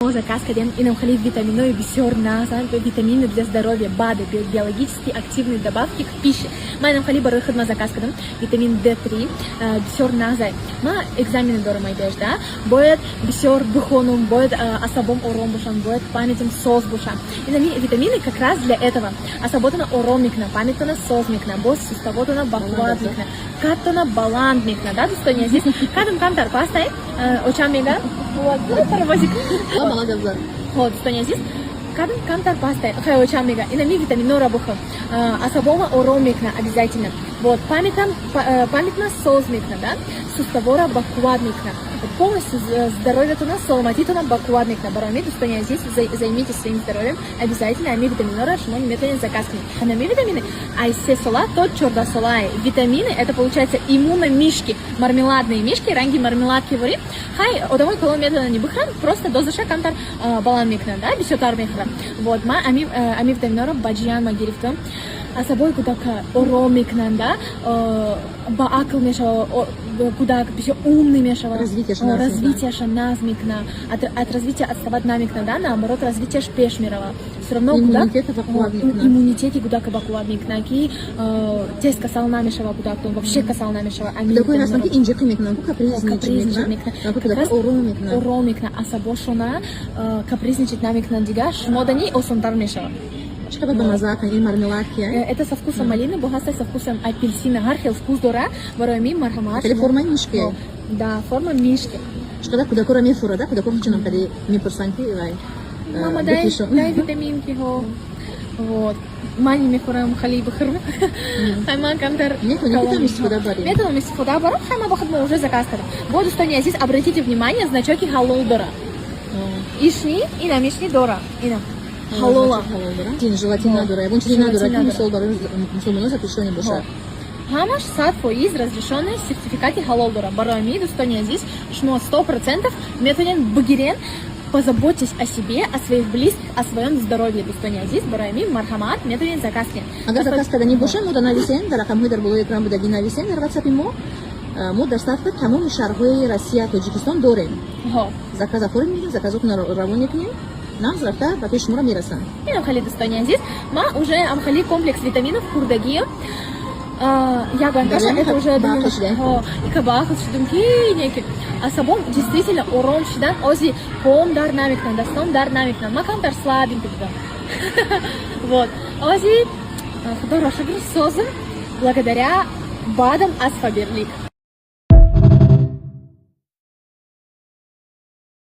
Мо заказ кардем инам хеле витаминои бисёр нағзанд, витамины для здоровья, БАДы, биологически активные добавки к пище. Ман инам хеле барои худма заказ кардам витамин D3, бисёр нағзай. Ма экзамени дорам айдежда, бояд бисёр бихонум, бояд асабом ором бошам, бояд памятим соз бошам. Инами витамины как раз для этого: асаботона ором мекунад, памятона соз мекунад, боз суставотона бақувват мекунад, кадтона баланд мекунад. Да, дӯстони азиз, кадам камтар пастай, очам мега паровозик. Хо, дӯстони азиз, кадам камтар пастай, хай, очам мега, инами витаминора бихӯр, асабома ором мекунад обязательно. Вот памятам, памятна соз мекунад, да, суставора бақувват мекунад, полностью здоровьятона, саломатитона бақувват мекунад. Барои ҳамин, дӯстони азиз, займитесь своим здоровьем обязательно. Ами витаминора шумо метавонед заказ кунед. Ами витамины ай 3 сола то 14 сола. Витамины — это, получается, иммуномишки, мармеладные мишки, ранги мармеладки ворӣ. Хай, одамои калон метавонанд бихӯранд, просто дозаша камтар баланд мекунанд, да, бисёртар мехӯранд. Вот ман ами витаминора ба ҷиянма гирифтам. Асабои кӯдака ором мекунанд, да, ба ақл мешава кӯдак, бисёр умный мешава, развитияша нағз мекунад, от развития отставать намекунад, да, наоборот, развитияш пеш мерава. Все равно иммунитети кӯдака бақувват мекунад, ки тез касал намешава кӯдактон, вообще касал намешава. Капризничать мекунад, ором мекунад асабошона, капризничать намекунад, дигар шумо дани осонтар мешавад. Чӣ қадар бамаза ин мармеладки? Это со вкусом малины, бо ҳаста со вкусом апельсина, ҳар хел вкус дора. Барои мин марҳамат. Хеле формаи мишки. Да, форма мишки. Чӣ қадар кӯдакоро мефурад, кӯдако чунон кади мепурсанд, ки вай мама, дай, дай витаминки ҳо. Вот. Ман мехӯрам, хали бихӯрам. Хай, ман камтар метавонем истифода барем. Метавонам истифода барам. Хай, ман ба худ уже заказ кардам. Бо, дӯстони азиз, обратите внимание, значоки ҳалол дора. Ишни, инам ишни дора. Инам. Ҳалола. Желатин надора, ягон чизе надора, ки надора. Мисол, барои мусулмонон запрещённый бошад. Ҳамаш 100% разрешенный, сертификати ҳалол дора. Барои ми, дӯстони азиз, шумо 100% метавонед бигирен. Позаботьтесь о себе, о своих близких, о своем здоровье, дӯстони азиз. Барои ми марҳамат, метавонед заказ кунед. Агар заказ карданӣ бошад, мо да нависем, дар рақамҳои дар болои экран будагӣ нависем дар ватсапи мо. Мо доставка тамоми шаҳрҳои Россия, Тоҷикистон дорем. Заказ оформить мекунем, заказотро равон мекунем, нағз рафта ба пеши шуморо мерасанд. Инам хеле, дӯстони азиз, ман уже ам хеле комплекс витаминов хӯрдагиам. Як банкаша Дарони это уже баақл шудаем. Ика баақл шудум, ки неки асабом действительно ором шидан, ози поом дард намекунад, дастом дард намекунад. Ман камтар слабенький будам. Вот ози, худоро шукр, созм благодаря БАДам аз Фаберлик.